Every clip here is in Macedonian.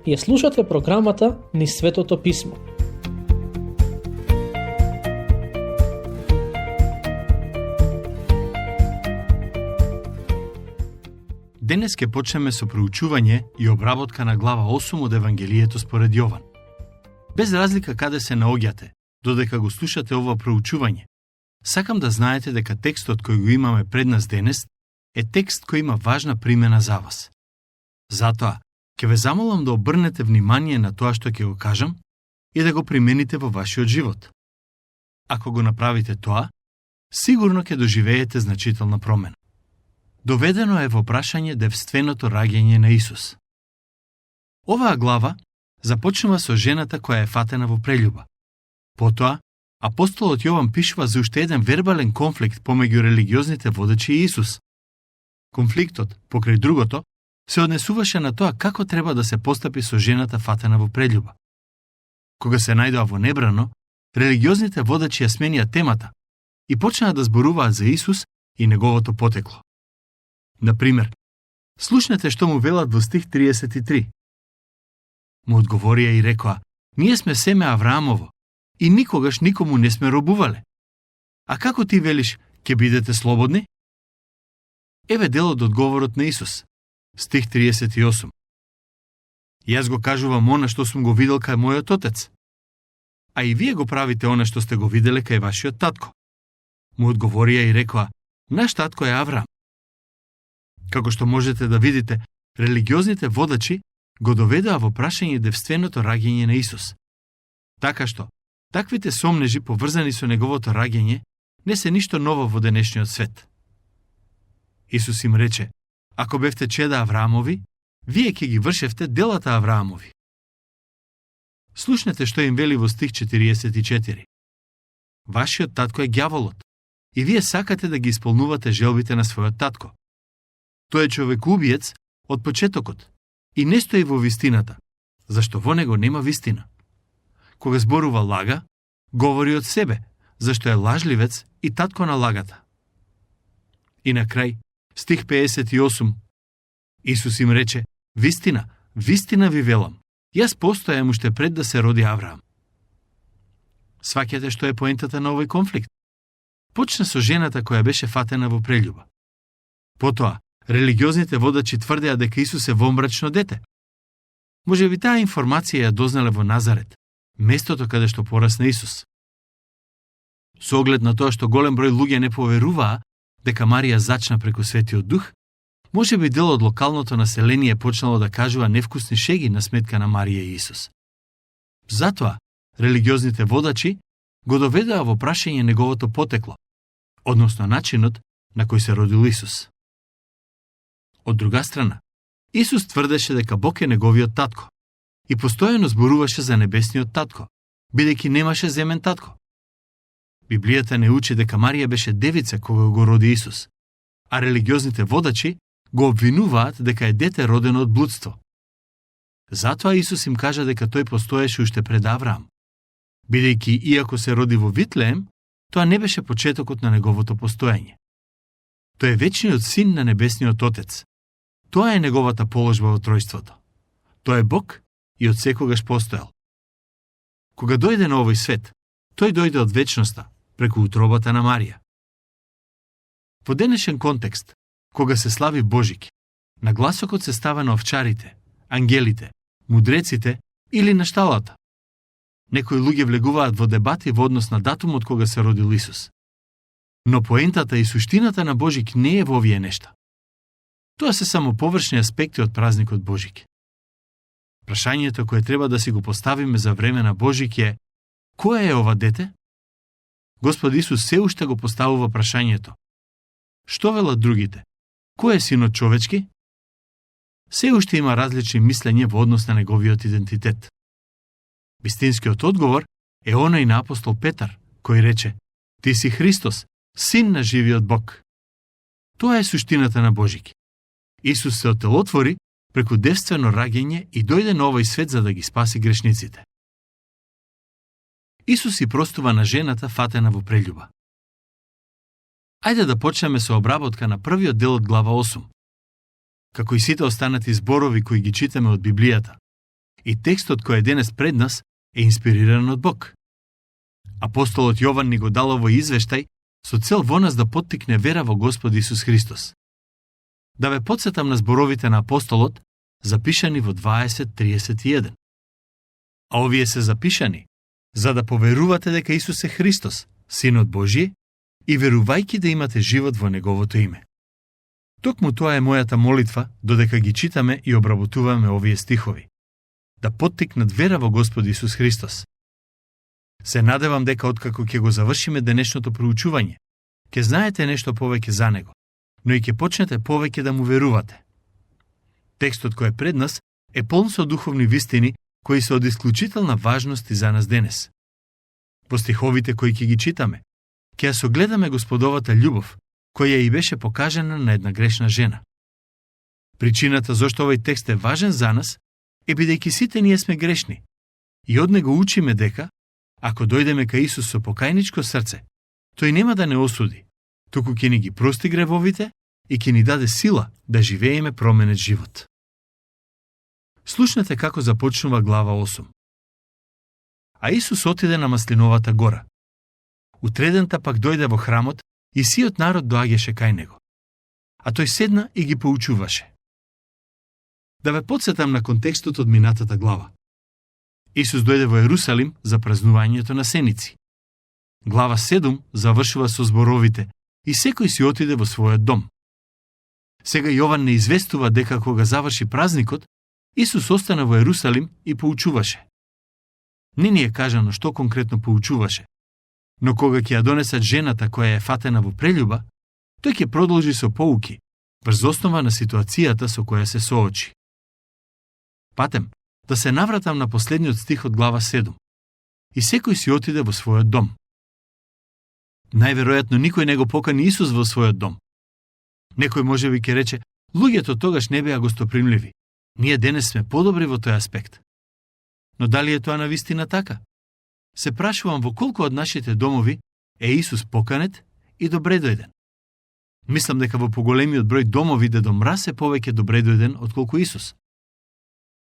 Ја слушате програмата Низ Светото Писмо. Денес ке почнеме со проучување и обработка на глава 8 од Евангелието според Јован. Без разлика каде се наоѓате, додека го слушате ова проучување, сакам да знаете дека текстот кој го имаме пред нас денес е текст кој има важна примена за вас. Затоа, ќе ве замолам да обрнете внимание на тоа што ќе го кажам и да го примените во вашиот живот. Ако го направите тоа, сигурно ќе доживеете значителна промена. Доведено е во прашање девственото раѓање на Исус. Оваа глава започнува со жената која е фатена во прељуба. Потоа, апостолот Јован пишува за уште еден вербален конфликт помеѓу религиозните водачи и Исус. Конфликтот, покрај другото, се однесуваше на тоа како треба да се постапи со жената фатена во прељуба. Кога се најдоа во небрано, религиозните водачи ја сменија темата и почнаа да зборуваат за Исус и неговото потекло. Например, слушнете што му велат во стих 33. Му одговорија и рекоа: ние сме семе Авраамово и никогаш никому не сме робувале. А како ти велиш, ќе бидете слободни? Еве дел од одговорот на Исус. Стих 38. Јас го кажувам она што сум го видел кај мојот отец. А и вие го правите она што сте го виделе кај вашиот татко. Му одговорија и рекоа: наш татко е Авраам. Како што можете да видите, религиозните водачи го доведоа во прашање девственото раѓање на Исус. Така што, таквите сомнежи поврзани со неговото раѓање не се ништо ново во денешниот свет. Исус им рече: ако бевте чеда Авраамови, вие ќе ги вршевте делата Авраамови. Слушнете што им вели во стих 44. Вашиот татко е ѓаволот и вие сакате да ги исполнувате желбите на својот татко. Тој е човекоубиец од почетокот и не стои во вистината, зашто во него нема вистина. Кога зборува лага, говори од себе, зашто е лажливец и татко на лагата. И на крај, стих 58. Исус им рече: вистина, вистина ви велам, јас постојам уште пред да се роди Авраам. Сваќате што е поентата на овој конфликт? Почна со жената која беше фатена во прељуба. Потоа, религиозните водачи тврдеа дека Исус е вонбрачно дете. Може би таа информација ја дознале во Назарет, местото каде што порасна Исус. Со оглед на тоа што голем број луѓе не поверуваа дека Марија зачна преку Светиот Дух, може би дел од локалното население почнало да кажува невкусни шеги на сметка на Марија и Исус. Затоа, религиозните водачи го доведоа во прашање неговото потекло, односно начинот на кој се родил Исус. Од друга страна, Исус тврдеше дека Бог е неговиот татко и постојано зборуваше за небесниот татко, бидејќи немаше земен татко. Библијата не учи дека Марија беше девица кога го роди Исус, а религиозните водачи го обвинуваат дека е дете родено од блудство. Затоа Исус им кажа дека тој постоеше уште пред Авраам, бидејќи иако се роди во Витлеем, тоа не беше почетокот на неговото постоење. Тој е вечниот син на небесниот Отец. Тоа е неговата положба во тројството. Тој е Бог и од секогаш постоел. Кога дојде на овој свет, тој дојде од вечноста, преку утробата на Марија. Во денешен контекст, кога се слави Божик, нагласокот се става на овчарите, ангелите, мудреците или на шталата. Некои луѓе влегуваат во дебати во однос на датумот кога се родил Исус. Но поентата и суштината на Божик не е во овие нешта. Тоа се само површни аспекти од празникот Божик. Прашањето кое треба да си го поставиме за време на Божик е: кој е ова дете? Господ Исус се уште го поставува прашањето: што велат другите? Кој е синот човечки? Се уште има различни мислења во однос на неговиот идентитет. Вистинскиот одговор е оној на апостол Петар, кој рече: ти си Христос, син на живиот Бог. Тоа е суштината на Божик. Исус се отелотвори преку девствено раѓање и дојде на овој свет за да ги спаси грешниците. Исус и простува на жената фатена во прељуба. Ајде да почнеме со обработка на првиот дел од глава 8. Како и сите останати зборови кои ги читаме од Библијата, И текстот кој е денес пред нас е инспириран од Бог. Апостолот Јован ни го дал овој извештај со цел во нас да поттикне вера во Господ Исус Христос. Да ве потсетам на зборовите на апостолот, запишани во 20:31. А овие се запишани за да поверувате дека Исус е Христос, Синот Божји, и верувајќи да имате живот во Неговото име. Токму тоа е мојата молитва додека ги читаме и обработуваме овие стихови. Да поттикнат вера во Господ Исус Христос. Се надевам дека откако ќе го завршиме денешното проучување, ќе знаете нешто повеќе за Него, но и ќе почнете повеќе да му верувате. Текстот кој е пред нас е полн со духовни вистини кои се од исклучителна важност и за нас денес. По стиховите кои ќе ги читаме, ќе ја согледаме Господовата љубов, која и беше покажана на една грешна жена. Причината зашто овој текст е важен за нас е бидејќи сите ние сме грешни и од него учиме дека, ако дојдеме кај Исус со покајничко срце, тој нема да не осуди, туку ќе ни ги прости гревовите и ќе ни даде сила да живееме променет живот. Слушнете како започнува глава 8. А Исус отиде на Маслиновата гора. Утредента пак дојде во храмот и сиот народ доаѓаше кај него. А тој седна и ги поучуваше. Да ве потсетам на контекстот од минатата глава. Исус дојде во Ерусалим за празнувањето на сеници. Глава 7 завршува со зборовите и секој си отиде во својот дом. Сега Јован не известува дека кога заврши празникот, Исус остана во Ерусалим и поучуваше. Не ни е кажано што конкретно поучуваше, но кога ќе ја донесат жената која е фатена во прељуба, тој ќе продолжи со поуки, врз основа на ситуацијата со која се соочи. Патем, да се навратам на последниот стих од глава 7. И секој си отиде во својот дом. Најверојатно никој не го покани Исус во својот дом. Некој можеби ќе рече, луѓето тогаш не беа гостопримливи. Ние денес сме подобри во тој аспект. Но дали е тоа навистина така? Се прашувам во колку од нашите домови е Исус поканет и добре дојден. Мислам дека во поголемиот број домови Дедо Мраз е повеќе добре дојден отколку Исус.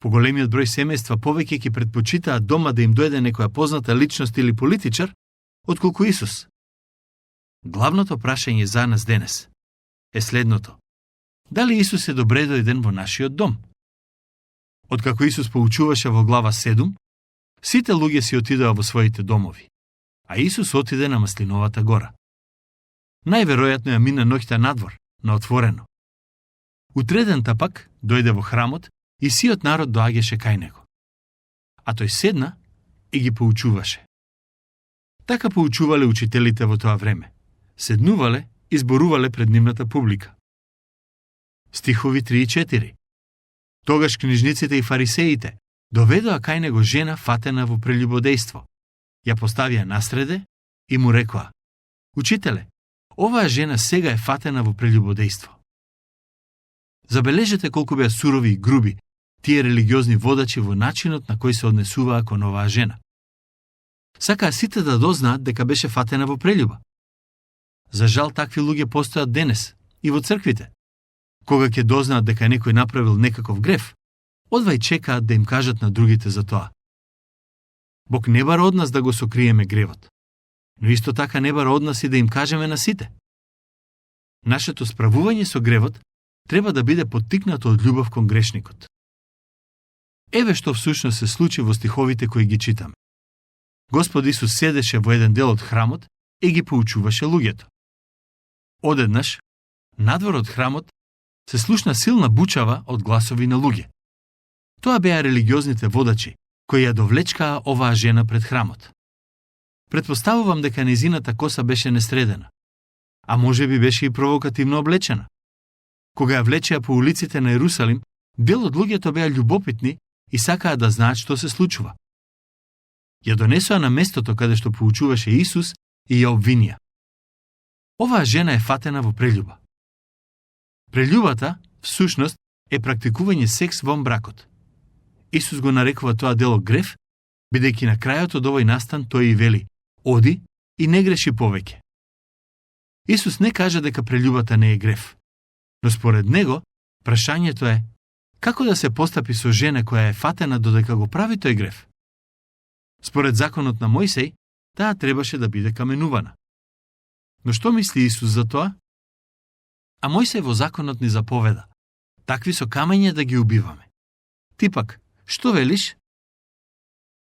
Поголемиот број семејства повеќе ќе предпочитаат дома да им дојде некоја позната личност или политичар, отколку Исус. Главното прашање за нас денес е следното. Дали Исус е добре дојден во нашиот дом? Откако Исус поучуваше во глава 7, сите луѓе си отидоа во своите домови, а Исус отиде на Маслиновата гора. Најверојатно ја мина ноќта надвор, на отворено. Утредента пак дојде во храмот и сиот народ доаѓаше кај него. А тој седна и ги поучуваше. Така поучувале учителите во тоа време. Седнувале и зборувале пред нивната публика. Стихови 3 и 4. Тогаш книжниците и фарисеите доведоа кај него жена фатена во прељубодејство. Ја поставија насреде и му рекоа: Учителе, оваа жена сега е фатена во прељубодејство. Забележете колку беа сурови и груби тие религиозни водачи во начинот на кој се однесуваа кон оваа жена. Сакаа сите да дознаат дека беше фатена во прељуба. За жал, такви луѓе постојат денес и во црквите. Кога ќе дознаат дека некој направил некаков греф, одвај чекаат да им кажат на другите за тоа. Бог не бара од нас да го сокриеме гревот, но исто така не бара од нас и да им кажеме на сите. Нашето справување со гревот треба да биде поттикнато од љубов кон грешникот. Еве што всушност се случи во стиховите кои ги читаме. Господ Исус седеше во еден дел од храмот и ги поучуваше луѓето. Одеднаш, надвор од храмот, се слушна силна бучава од гласови на луѓе. Тоа беа религиозните водачи, кои ја довлечкаа оваа жена пред храмот. Предпоставувам дека незината коса беше несредена, а може би беше и провокативно облечена. Кога ја влечеа по улиците на Ерусалим, дел од луѓето беа љубопитни и сакаа да знаат што се случува. Ја донесоа на местото каде што поучуваше Исус и ја обвинија. Оваа жена е фатена во прељуба. Прељубата, всушност, е практикување секс вон бракот. Исус го нарекува тоа дело греф, бидејќи на крајот од овој настан тој и вели: Оди и не греши повеќе. Исус не кажа дека прељубата не е греф, но според него прашањето е: како да се постапи со жена која е фатена додека го прави тој грев? Според законот на Мојсей, таа требаше да биде каменувана. Но што мисли Исус за тоа? А Мојсей во законот ни заповеда: такви со камења да ги убиваме. Ти пак, што велиш?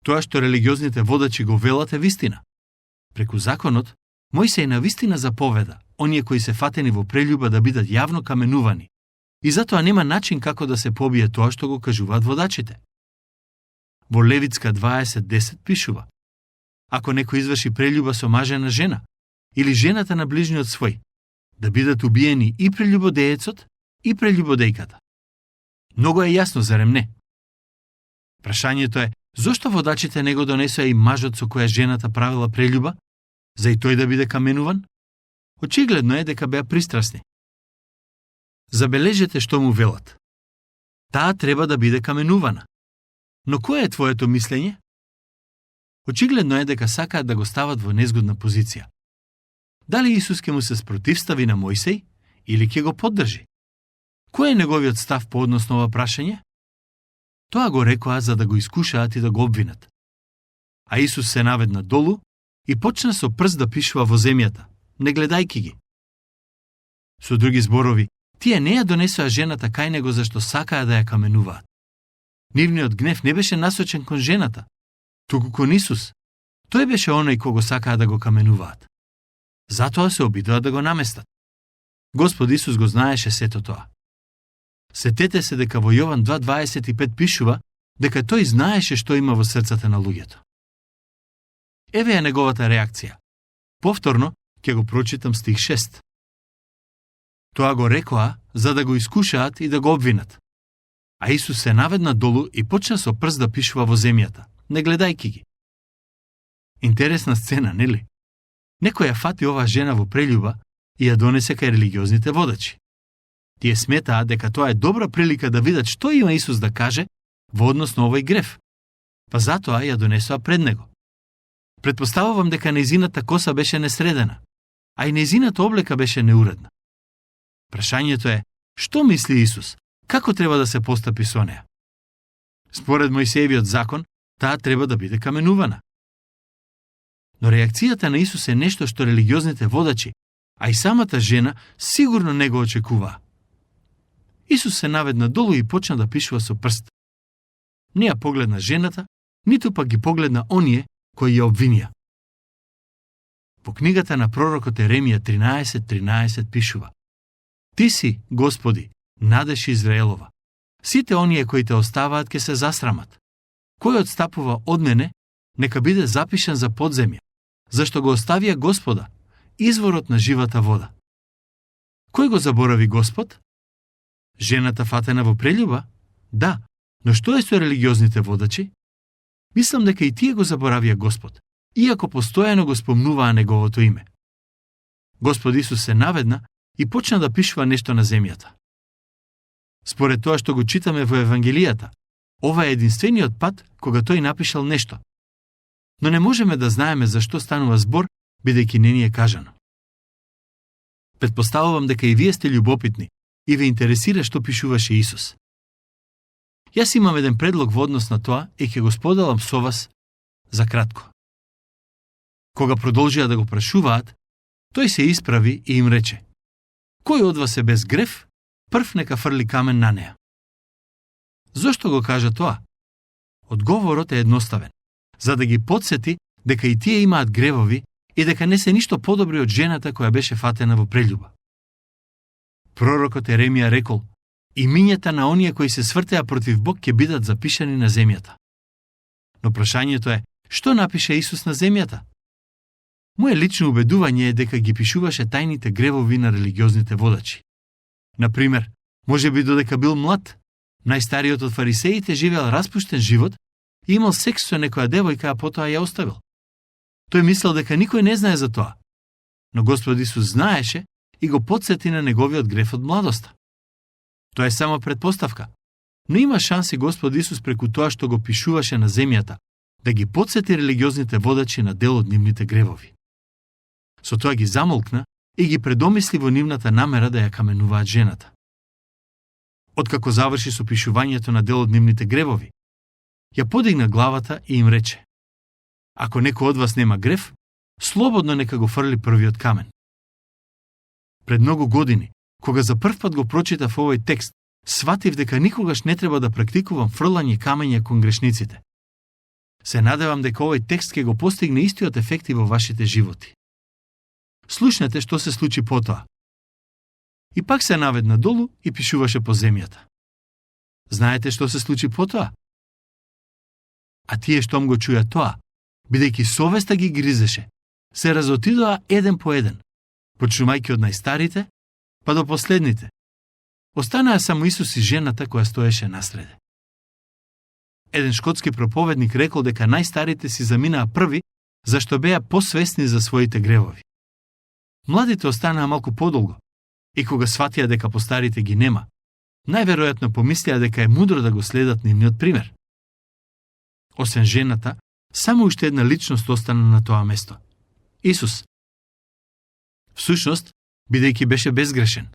Тоа што религиозните водачи го велат е вистина. Преку законот, Мојсей на вистина заповеда оние кои се фатени во прелюба да бидат јавно каменувани, и затоа нема начин како да се побие тоа што го кажуваат водачите. Во Левитска 20:10 пишува: ако некој изврши прелюба со мажена жена или жената на ближниот свој, да бидат убиени и прелюбодеецот и прелюбодејката. Многу е јасно, зарем не? Прашањето е, зошто водачите не го донесоа и мажот со која жената правила прелюба, за и тој да биде каменуван? Очигледно е дека беа пристрасни. Забележете што му велат. Таа треба да биде каменувана. Но кое е твоето мислење? Очигледно е дека сакаат да го стават во незгодна позиција. Дали Исус ќе му се спротивстави на Мојсей или ќе го поддржи? Кој е неговиот став по однос на ова прашање? Тоа го рекоа за да го искушаат и да го обвинат. А Исус се наведна долу и почна со прст да пишува во земјата, не гледајки ги. Со други зборови, тие не ја донесоа жената кај него зашто сакаа да ја каменуваат. Нивниот гнев не беше насочен кон жената, туку кон Исус. Тој беше оној кого сакаа да го каменуваат. Затоа се обидоа да го наместат. Господ Исус го знаеше сето тоа. Сетете се дека во Јован 2:25 пишува дека тој знаеше што има во срцата на луѓето. Еве е неговата реакција. Повторно ќе го прочитам стих 6. Тоа го рекоа за да го искушаат и да го обвинат. А Исус се наведна долу и почна со прст да пишува во земјата, не гледајки ги. Интересна сцена, нели? Некој ја фати оваа жена во прелюба и ја донесе кај религиозните водачи. Тие сметаа дека тоа е добра прилика да видат што има Исус да каже во однос на овој грев, па затоа ја донесоа пред него. Предпоставувам дека нејзината коса беше несредена, а и нејзината облека беше неуредна. Прашањето е, што мисли Исус, како треба да се постапи со неа? Според Мојсеевиот закон, таа треба да биде каменувана. Но реакцијата на Исус е нешто што религиозните водачи, а и самата жена, сигурно не го очекуваа. Исус се наведна долу и почна да пишува со прст. Не ја погледна жената, ниту пак ги погледна оние кои ја обвинија. Во книгата на пророкот Еремија 13:13 пишува: Ти си, Господи, надеж Израелова. Сите оние кои те оставаат ке се засрамат. Кој отстапува од мене, нека биде запишан за подземја, зашто го оставија Господа, изворот на живата вода. Кој го заборави Господ? Жената фатена во прелюба? Да, но што е со религиозните водачи? Мислам дека и тие го заборавија Господ, иако постојано го спомнуваа неговото име. Господ Исус се наведна и почна да пишува нешто на земјата. Според тоа што го читаме во Евангелијата, ова е единствениот пат кога тој напишал нешто. Но не можеме да знаеме зашто станува збор, бидејќи не ни е кажано. Предпоставувам дека и вие сте љубопитни и ве интересира што пишуваше Исус. Јас имам еден предлог во однос на тоа и ќе го споделам со вас за кратко. Кога продолжија да го прашуваат, тој се исправи и им рече: Кој од вас е без грев, прв нека фрли камен на неа. Зошто го кажа тоа? Одговорот е едноставен, за да ги подсети дека и тие имаат гревови и дека не се ништо подобри од жената која беше фатена во прелюба. Пророкот Еремија рекол: имињата на оние кои се свртеа против Бог ќе бидат запишани на земјата. Но прашањето е, што напише Исус на земјата? Моје лично убедување е дека ги пишуваше тајните гревови на религиозните водачи. Например, може би додека бил млад, најстариот од фарисеите живеел распуштен живот и имал секс со некоја девојка, а потоа ја оставил. Тој мислел дека никој не знае за тоа, но Господ Исус знаеше и го подсети на неговиот греф од младоста. Тоа е само предпоставка, но има шанси Господ Исус преку тоа што го пишуваше на земјата, да ги подсети религиозните водачи на дел од нивните гревови. Со тоа ги замолкна и ги предомисли во нивната намера да ја каменуваат жената. откако заврши со пишувањето на дел од нивните гревови, ја подигна главата и им рече: Ако некој од вас нема грев, слободно нека го фрли првиот камен. Пред многу години, кога за прв пат го прочитав овој текст, сватив дека никогаш не треба да практикувам фрлање камења кон грешниците. Се надевам дека овој текст ќе го постигне истиот ефект и во вашите животи. Слушнете што се случи потоа. И пак се наведна долу и пишуваше по земјата. Знаете што се случи потоа? А тие штом го чуја тоа, бидејќи совеста ги гризеше, се разотидоа еден по еден, почнувајќи од најстарите, па до последните. Останаа само Исус и жената која стоеше насреде. Еден шкотски проповедник рекол дека најстарите си заминаа први, зашто беа посвесни за своите гревови. Младите останаа малку подолго, и кога сватија дека постарите ги нема, најверојатно помислеа дека е мудро да го следат нивниот пример. Освен жената, само уште една личност остана на тоа место. Исус. Всушност, бидејќи беше безгрешен.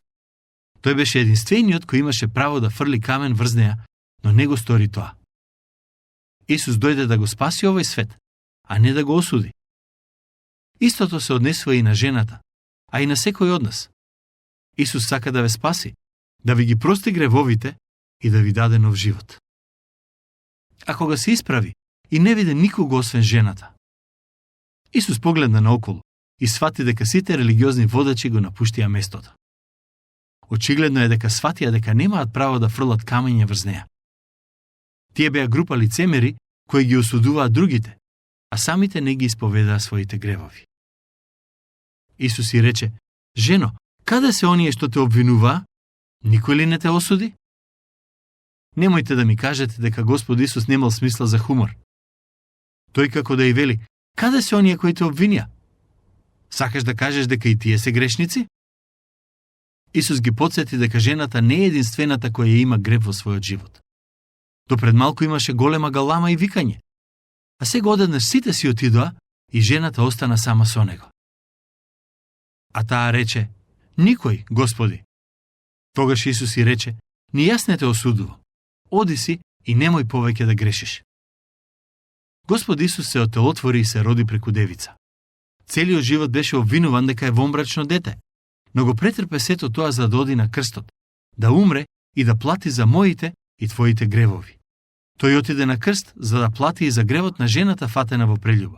Тој беше единствениот кој имаше право да фрли камен врз неа, но не го стори тоа. Исус дојде да го спаси овој свет, а не да го осуди. Истото се однесува и на жената, а и на секој од нас. Исус сака да ве спаси, да ви ги прости гревовите и да ви даде нов живот. А кога се исправи и не виде никого освен жената, Исус погледна наоколу и свати дека сите религиозни водачи го напуштија местото. Очигледно е дека сватија дека немаат право да фрлат камења врз неа. Тие беа група лицемери кои ги осудуваат другите, а самите не ги исповедаа своите гревови. Исус и рече: Жено, каде се оние што те обвинуваа? Никој ли не те осуди? Немојте да ми кажете дека Господ Исус немал смисла за хумор. Тој како да и вели: Каде се оние кои те обвинија? Сакаш да кажеш дека и тие се грешници? Исус ги потсети дека жената не е единствената која има грев во својот живот. Допред малку имаше голема галама и викање. А сега одеднаш сите си отидоа и жената остана сама со него. А таа рече: Никој, Господи. Тогаш Исус и рече: Ни јас не те осудувам. Оди си и немој повеќе да грешиш. Господ Исус се отелотвори и се роди преку девица. Целиот живот беше обвинуван дека е вомбрачно дете, но го претрпе сето тоа за да оди на крстот, да умре и да плати за моите и твоите гревови. Тој отиде на крст за да плати и за гревот на жената фатена во прелюба.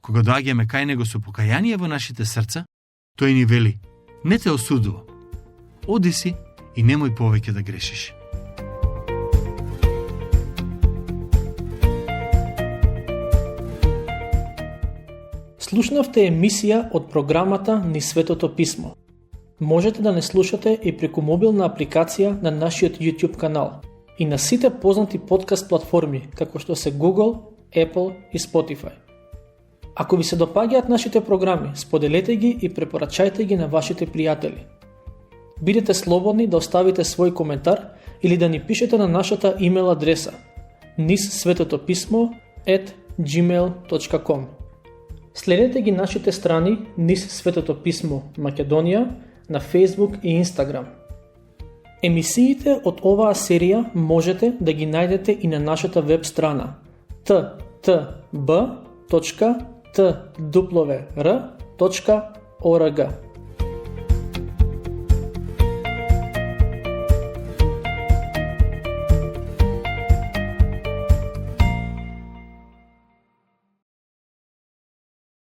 Кога доаѓаме кај него со покаяние во нашите срца, тој ни вели: Не те осудувам. Оди си и немој повеќе да грешиш. Слушнавте емисија од програмата Низ Светото Писмо. Можете да не слушате и преку мобилна апликација на нашиот YouTube канал и на сите познати подкаст платформи, како што се Google, Apple и Spotify. Ако ви се допаѓаат нашите програми, споделете ги и препорачајте ги на вашите пријатели. Бидете слободни да оставите свој коментар или да ни пишете на нашата имейл адреса nizsvetotopисmo@gmail.com. Следете ги нашите страни Низ Светото Писмо Македонија на Facebook и Instagram. Емисиите од оваа серија можете да ги најдете и на нашата веб страна ttb.twr.org.